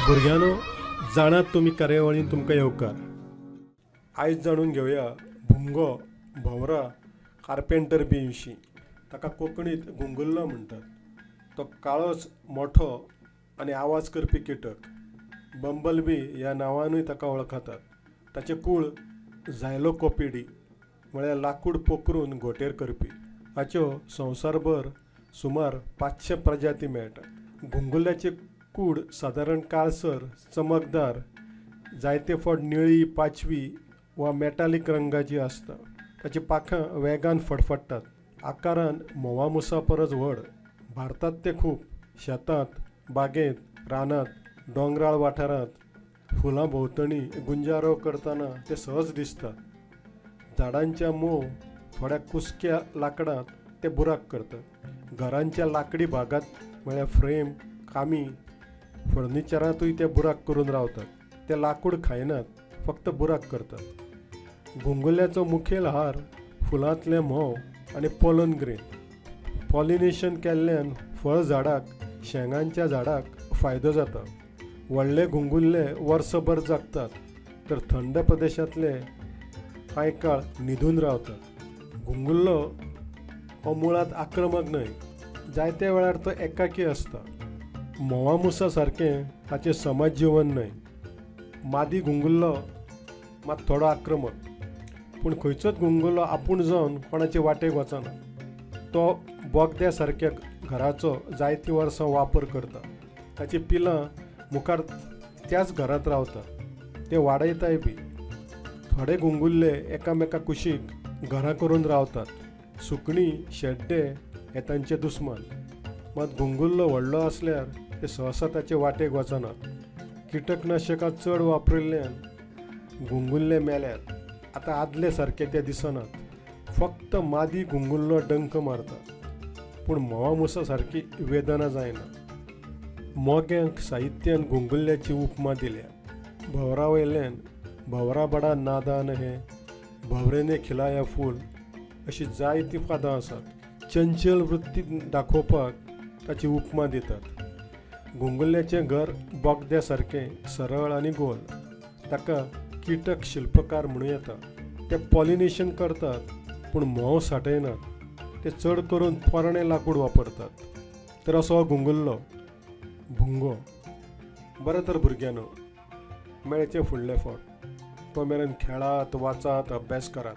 भुरग्यांनो, जाणात तुमी कार्यावळीन तुमकां येवकार. आयज जाणून घेवया भुंगो, भोंवरा, कार्पेंटर बी विशीं. ताका कोंकणींत गुंगुल्लो म्हणटात. तो काळोच, मोठो आनी आवाज करपी किटक. बंबल बी ह्या नांवानूय ताका वळखतात. ताचें कूळ झायलोकोपिडी म्हळ्यार लाकूड पोखरून घोंटेर करपी. ताच्यो संवसारभर सुमार 500 प्रजाती मेळटात. गुंगुल्ल्याची कूड सादारण काळसर, चमकदार, जायते फावट निळी, पाचवी वा मेटालीक रंगाची आसता. ताचीं पाखां वेगान फडफडटात. आकारान म्होंवामुसा परस व्हड. भारतांत ते खूब शेतांत, बागेंत, रानांत, दोंगराळ वाठारांत फुलां भोंवतणी गुंजारव करतना ते सहज दिसतात. झाडांच्या मोव, थोड्या कुसक्या लाकडांत ते बुराक करतात. घरांच्या लाकडी भागांत म्हळ्यार फ्रेम, कामी, फर्निचरांतूय ते बुराक करून रावतात. ते लाकूड खायनात, फक्त बुराक करतात. गुंगुल्ल्याचो मुखेल आहार फुलांतलें म्होंव आनी पोलन ग्रेन. पॉलिनेशन केल्ल्यान फळ झाडाक, शेंगांच्या झाडाक फायदो जाता. व्हडले गुंगुल्ले वर्सभर जगतात, तर थंड प्रदेशांतले कांय काळ न्हिदून रावतात. गुंगुल्लो हो मुळांत आक्रमक न्हय. जायत्या वेळार तो एकाकी आसता. म्होंवामुसा सारकें ताचें समाज जिवन न्हय. मादी गुंगुल्लो मात थोडो आक्रमक. पूण खंयचोच गुंगुल्लो आपूण जावन कोणाचे वाटेक वचना. तो बोगद्या सारक्या घराचो जायतीं वर्सां वापर करता. ताचीं पिलां मुखार त्याच घरांत रावतात. ते वाडयताय बी. थोडे गुंगुल्ले एकामेका कुशीक घरां करून रावतात. सुकणीं, शेड्डे हे तांचे दुस्मान. मात गुंगुल्लो व्हडलो आसल्यार ते सहसा ताचे वाटेक वचनात. किटकनाशकां चड वापरिल्ल्यान गुंगुल्ले मेल्यात. आतां आदले सारके ते दिसनात. फक्त मादी गुंगुल्लो डंख मारता, पूण म्होंवामुसा सारकी वेदना जायना. मोग्यांक साहित्यान गुंगुल्ल्याची उपमा दिल्या. भोंवरा वयल्यान भोंवरा बडा नादान है, भोंवरे ने खिलाया फूल अशीं जायतीं पदां आसात. चंचल वृत्ती दाखोवपाक ताची उपमा दितात. गुंगुल्ल्याचें घर बोगद्या सारकें सरळ आनी गोल. ताका किटक शिल्पकार म्हणूं येता. ते पॉलिनेशन करतात, पूण म्होंव सांठयनात. ते चड करून पोरणें लाकूड वापरतात. तर असो हो गुंगुल्लो, भुंगो. बरें तर भुरग्यांनो, मेळचें फुडले फावट. तो मेरेन खेळात, वाचात, अभ्यास करात.